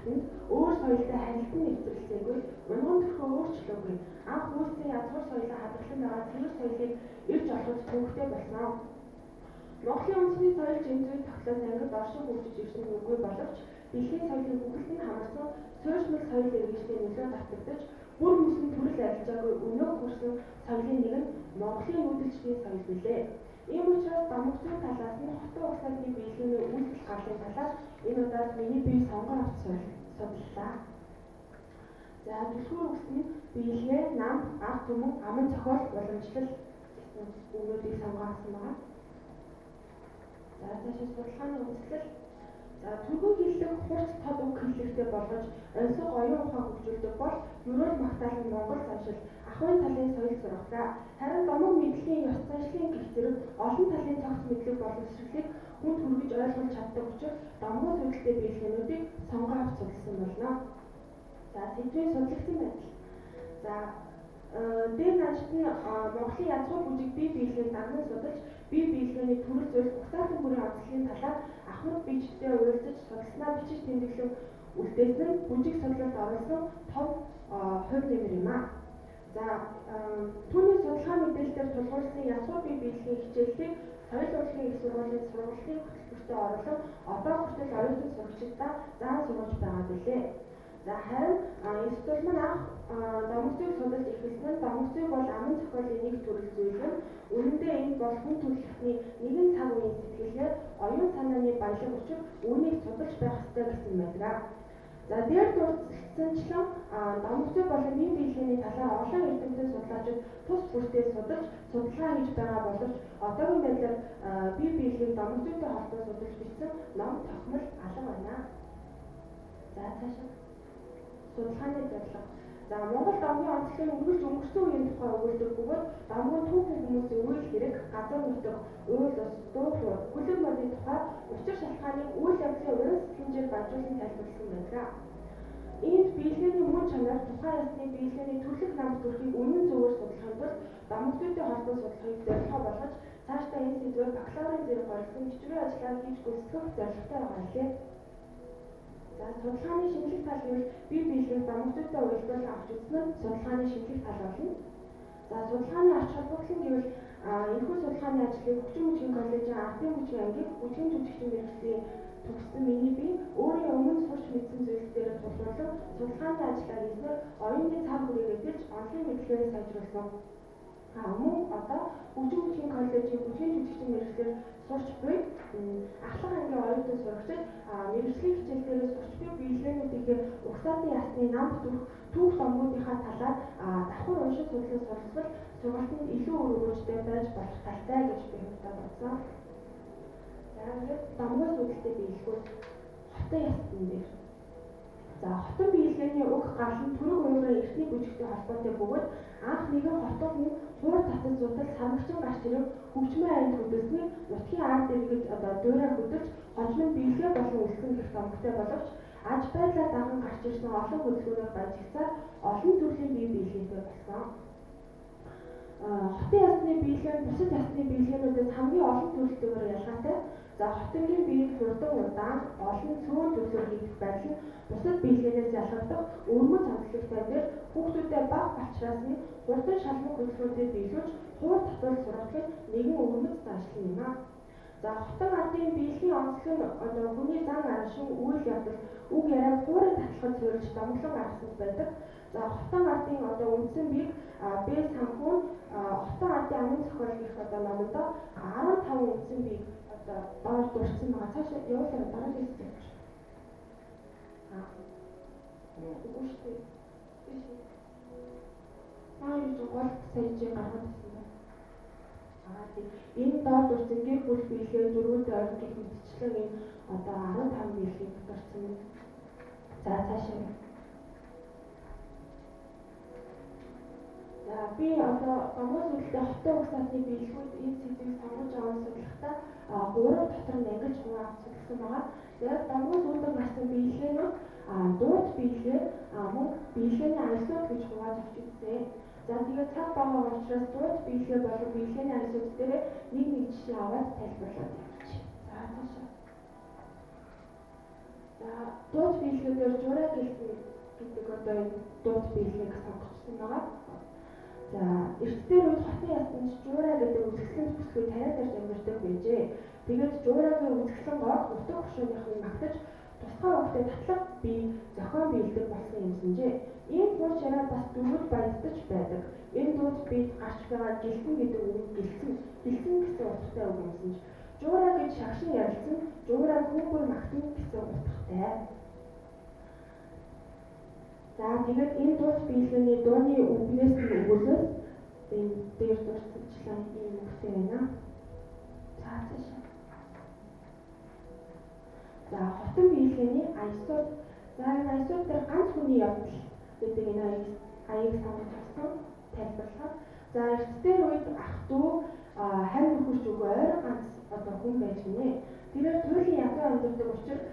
хатанд өөр соёлтой харилцан нэвтрэлцээгүй, унган төрхөө өөрчлөөгүй. Анх үүссэн язгуур соёлоо хадгалсан байгаа цэвэр соёлыг эрж олоход төвөгтэй болсон. Монголын үндэсний соёл жин зүйн тогтолцоос ангид оршин хөгжиж ирсэн үгүй боловч дэлхийн соёлын бүхэлд нь хамарсан суурьшмал соёл иргэншлийн нөлөө татагдаж бүр мөсөн төрөл арилжаагүй өнөөх хүрсэн соёлын нэг нь Монголын нүүдэлчдийн соёл билээ. Ийм учраас домогцын талаас нь хотон угсаатны биелэгийн үүсэл гарлын талаар энэ удаад миний бие сонгон авч судлаа. За түлхүүр үгс нь биелгээ, нам, ард түмэн, аман зохиол, уламжлал гэсэн үгнүүдийг сонгон авсан байна. За цаашаа судалгааны үзэсгэлэл. За түргэн хэллэг хурц тод үг хэллэгтэй болгож оньсого оюун ухаан хөгжүүлдэг бол ерөөл магтаал нь Монгол заншил ахуйн талын соёл сургадаг. Харин домог мэдлэгийн ёс заншлын гэх зэрэг олон талын цогц мэдлэг боловсролыг хүнд хүргэж ойлгуулж чаддаг учраас домгоо сүйдэлтэй биелэгнүүдийг сонгон авч судалсан болно. За сэдвийн судлагдсан байдал. За дээр наншид нь Монголын язгуур бүжиг бие биелэгийг дагнан судалж бие биелгээний төрөл зүйл угсаалтан бүрийн онцлогийн талаар ахмад биечтэй уулзаж судалснаа бичиж тэмдэглэн үлдээсэн нь бүжиг судлалд оруулсан том хувь нэмэр юм аа. За түүний судалгаа мэдээлэлээр тулгуурласан язгуур бие биелэгийн хичээллийг соёл урлагийн их сургуулийн сургалтын хөтөлбөртөө оруулан одоо хүртэл оюутан сурагчдаа заан сургаж байгаа билээ. За харин институт маань анх домогцыг судалж эхэлсэн нь домогцыг бол аман зохиолын нэг төрөл зүйл нь үнэндээ энэ бол хүн төрөлхтний нэгэн цаг үеийн сэтгэлгээ, оюун санааны баялаг учир үүнийг судалж байх ёстой гэсэн байдаг. За дээр дурдсанчлан домогцыг болон бие биелгээний талаар олон эрдэмтэн судлаачид тус бүртээ судалж судалгаа хийж байгаа боловч одоогийн байдлаар бие биелгээг домогцойтой холбоо судалж бичсэн ном тохимол алга байна. За цаашаа судалгааны зорилго. За Монгол домгийн онцлогийн үргэлж өнгөрсөн үеийн тухай өгүүлдэг бөгөөд домгын түүхэн хүмүүсийн үйл хэрэг, газар нутаг, уул ус, дуу хуур, хөлөг модын тухай учир шалтгааныг үйл явдлын уран сэтгэмжээр баяжуулан тайлбарласан байдаг. Иймд биелгээний мөн чанар, тухайн ясны биелгээний төрлөх нам төрхийг үнэн зөвөөр судлахын тулд домогцойтой холбоо судлахыг зорилгоо болгож цаашдаа энэ сэдвээр бакалаврын зэрэг горилсон бичвэрийн ажлаа хийж гүйцэтгэх зорилготой байгаа билээ. За судалгааны шинжлэх тал гэвэл бие биелэгийг домогцойтой уялдуулан авч үзсэн нь судалгааны шинжлэх тал болно. За судалгааны ач холбогдол нь гэвэл энэхүү судалгааны ажлыг Хөгжим бүжгийн коллежийн ардын бүжгийн ангийн бүжгийн жүжигчин мэргэжлийн төгссөн миний бие өөрийн өмнө сурч мэдсэн зүйлс дээр тулгуурлан судалгааны ажлаа хийснээр оюуны цар хүрээгээ дэлж онлын мэдлэгээ сайжруулсан. Мөн одоо Хөгжим бүжгийн коллежийн бүжгийн жүжигчин мэргэжлээр сурч буй ахлах ангийн оюутан сурагчид мэргэжлийн хичээл дээрээ сурч буй биелээнүүдийнхээ угсаатын ясны нам төрх түүх домгуудынхаа талаар давхар уншин судлан суралцвал сургалтанд илүү үр өгөөжтэй байж болох талтай гэж би хувьдаа бодсон. За ингээд домгоо сүйдэлтэй биелгүүд хотын ястан дээр. За хотон биелгээний уг гарал нь түрэг уйгарын эртний бүжигтэй холбоотой бөгөөд анх нэгэн хотон хүн хуур татаж зутал сармагчин гарч ирэв хөгжмийн аянд хөдөлсөнийг нутгийн ард иргэд одоо дуурай хөдөлж хожим нь биелгээ болон үлдсэн гэх домогтой боловч аж байдлаа даган гарч ирсэн олон хөдөлгөөнөөр баяжигдсаар олон төрлийн бие биелгээтэй болсон. Хотын ясны биелгээ нь бусад ясны биелгээнүүдээс хамгийн олон төрөлтэйгээр ялгаатай. За хотынгийн бие нь хурдан удаан олон цөөн төрлөөр хийгдэх байдал нь бусад биелгээнээс ялгагдах өвөрмөц онцлогтой дээр хүүхдүүдэд бага балчраас нь хурдан шалмаг хөдөлгөөнтэй биелүүлж хуур татвал сургадаг нь нэгэн өвөрмөц заншил юм аа. За хотон ардын биелэгийн онцлог нь одоо хүний зан араншин үйл явдал үг яриаг хуурын татлахад суурилж домоглон гаргасан байдаг. За хотон ардын одоо үндсэн биег Б санхүү нь хотон ардын амын зохиол гэх одоо номондоо 15 үндсэн биег одоо доор дурдсан байгаа. Цаашаа явуулаарай дараагийн хэсэг. Үгүй шүү дээ. Биш. Маа юу гол саяжийн гаргаад ирсэн байна. Тийм. Энэ доор дурдсан гэр бүл биелгээ дөрвөлдөө орон гэх мэтчлэн энэ одоо 15 биелгийг дурдсан. За цаашаа. За би одоо домгоо сүйдэлтэй хотын угсаатны биелгүүд энэ сэдвийг сонгож аван судлахдаа гурав дотор нь ангилж хуваа авч судалсан байгаа. Яг домгоо сүйдэн гарсан биелгээнүүд дуут биелгээ мөн биелгээний аясууд гэж хувааж авч үзсэн. За тэгээд цаг бага учраас дуут биелгээ болон биелгээний аясууд дээр нэг нэг жишээ аваад тайлбарлаад явчих. За цаашаа. За Дууд биелэгнээр жураа гэлсэн гэдэг одоо энэ дууд биелэгийг сонгочихсон байгаа. За, эрт дээр үед хотын ясанд жуураа гэдэг үзэсгэлэн бүсгүй тариа тарж амьдардаг байжээ. Тэгээд жуураагийн үзэсгэлэн гоод нутаг хошууных нь магтаж тусгай үгтэй татлага бие зохион биелдэг болсон юмсанжээ. Ийм хууч яриа бас дөрвөд баяждаж байдаг. Энэ дууд биед гарч байгаа гэлсэн гэдэг үг нь гэлсэн, гэлсэн гэсэн утгатай үг юмсанж. Жуураа гэж шагшин ярилцсан, жуураа хүүбэр магтана гэсэн утгатай. За, тэгээд энэ дууд биелэний дууны үгнээс нь өгүүлээс энэ дээр дурсамжлан ийм үгтэй байна. За, цаашаа. За, хотон биелэний аясууд. За, энэ аясууд дээр ганц хүний явдал гэдэг энэ аяыг сонгож авсан тайлбарлахаар. За, эрт дээр үед ах дүү харь нөхөрч үгүй ойрон ганц одоо хүн байж гинэ. Тэрээр туйлын ядуу амьдардаг учраас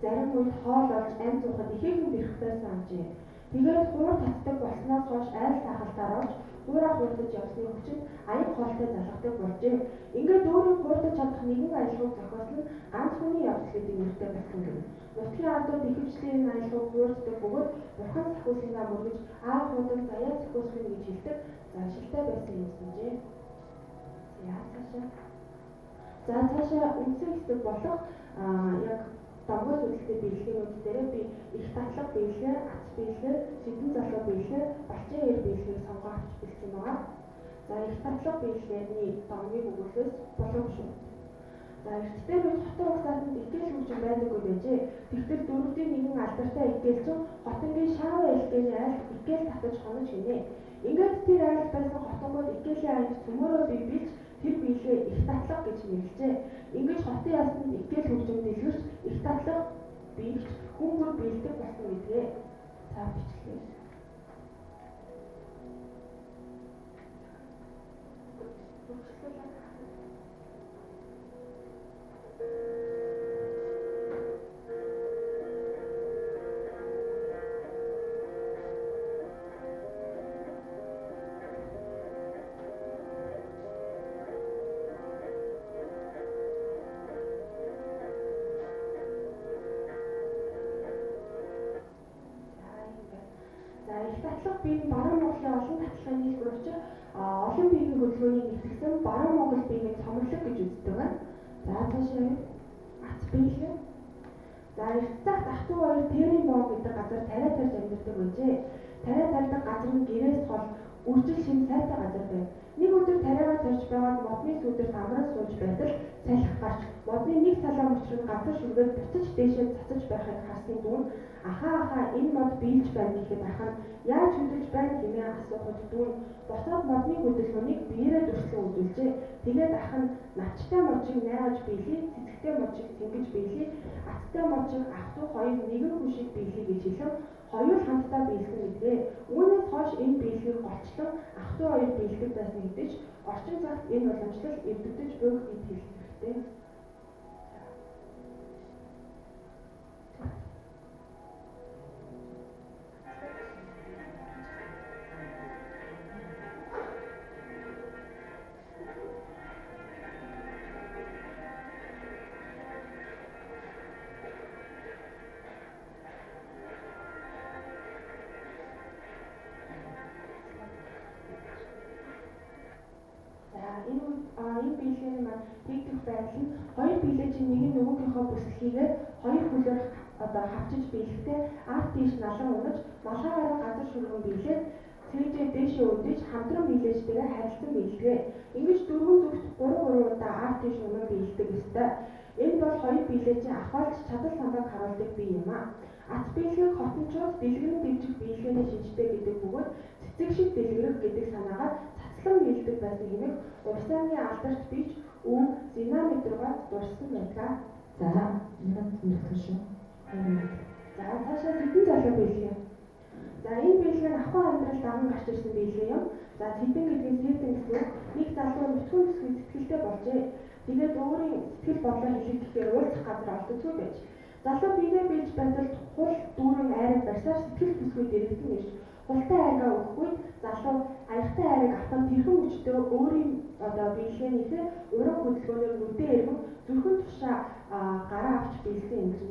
зарим үед хоол олж амь зуухад ихээхэн бэрх байсан амжээ. Тэгээд хуур татдаг болсноос хойш айл сахалтаар орж хуураа хуурдаж явсны хүчинд аяг хоолтой залгадаг болжээ. Ингээд өөрийн хуурдаж чадах нэгэн аялгауг зохиосон нь ганц хүний явдал гэдэг нэртэй болсон гэнэ. Нутгийн ардууд ихэвчлэн энэ аялгауг хуурддаг бөгөөд бурхан сахиусангаа мөргөж аа хуудан заяа зохиосгоно гэж хэлдэг заншилтай байсан юмсанжээ. За, цаашаа. За, цаашаа үндсэн хэсэг болох яг домгой судалтай биелэгнүүд дээрээ би их татлага биелэгээ, ац биелэгээ, сэдэн залуу биелэгээ, балчин эр биелэгийг сонгоо авч бэлдсэн байгаа. За, их татлага биелэгээний домгийг өгүүлээс болов шүү. За, эрт дээр үед хотын угсаатанд икэл хөгжим байдаггүй байжээ. Тэгтэл дөрөвдийн нэгэн алдартай икэлчин хотонгийн шаава элгээний айлд икэл татаж хонож гинэ. Ингээд тэр айлд байсан хотонгууд икэлийн аянд цөмөөрөө бие биелж тэр биелээ их татлага гэж нэрлэжээ. Ингэж хотын ясанд икэл хөгжим дэлгэрч их татлага биелж хүн бүр биелдэг болсон гэдгээ. За, бичлээ. За, их татлага бие нь баруун Монголын олон татлагын нийлбэр учраас олон биеийн хөдөлгөөнийг нэгтгэсэн баруун Монгол биеийн цомглог гэж үздэг байна. За, цаашаа ац биелээ. За, эрт цагт ах トゥ хоёр Тэрийн боо гэдэг газар тариа тарж амьдардаг байжээ. Тариа тарьдаг газар нь гэрээс хол үржил шим сайтай газар байв. Нэг өдөр тариагаа тарж байгаад модны сүүдэрт амран сууж байтал салхи гарч модны нэг салаа мөчрөн газар шүргээд буцаж дээшээ цацаж байхыг харсан дүү нь ахаа ахаа энэ мод биелж байна гэхэд ах нь яаж хөдөлж байна хэмээн асуухад дүү нь буцаад модны хөдөлгөөнийг биеэрээ дүрслэн үзүүлжээ. Тэгээд ах нь навчтай мод шиг найгаж биелье, цэцэгтэй мод шиг цэнгэж биелье, аттай мод шиг ах トゥ хоёр нэгэн хүн шиг биелье гэж хэлэн хоёул хамтдаа биелсэн гэдгээ. Үүнээс хойш энэ биелэгийг голчлон ах トゥ хоёр биелдэг байсан гэдэг ч орчин цагт энэ уламжлал эвдэгдэж буйг гэж хэлэх хэрэгтэй. Энэ биелэгийн маань хийгдэх байдал нь хоёр биелээчийн нэг нь нөгөөхийнхөө бүсэлхийгээр хоёр хөлөөр одоо хавчиж биелэхдээ ард тийш налан унаж малгайгаараа газар шүргэн биелээд цээжээ дээшээ өдөж хамтран биелээчтэйгээ харилцан биелдэг. Ингэж дөрвөн зүгт 3 3 удаа ард тийш унан биелдэг ёстой. Энэ бол хоёр биелээчийн ахвалж чадал самбааг харуулдаг бие юм а. Ац биелэгийг хотончууд дэлгэрэн дэвжих биелгээний шинжтэй гэдэг бөгөөд цэцэг шиг дэлгэрэх гэдэг санаагаар цацлан биелдэг байсан хэмээх Увс аймгийн алдарт бийж Үн Зинаметрга дурссан байдаг. За, минут өндөрлөх шүү. 2 минут. За, цаашаа сэдэн залуу биелэг. За, энэ биелэг нь ахуй амьдрал даган гарч ирсэн биелэг юм. За, сэдэн гэдэг нь сэдэн гэсэн үг. Нэг залуу нүцгэн бүсгүй сэтгэлтэй болжээ. Тэгээд өөрийн сэтгэл бодлоо хэлэх гэхээр уулзах газар олддоггүй байж. Залуу биегээ биелж байтал хул дүүрэн айраг барьсаар сэтгэл бүсгүй дэрэгдэн ирж хултай айгаа өгөхгүй залуу аягтай айраг авах нь тэрхэн хүчтэй өөрийн одоо биелгээнийхээ уран хөдөлгөөнөөр нүдэ эргэн зүрхэн тушаа гараа авч биелсэн юм.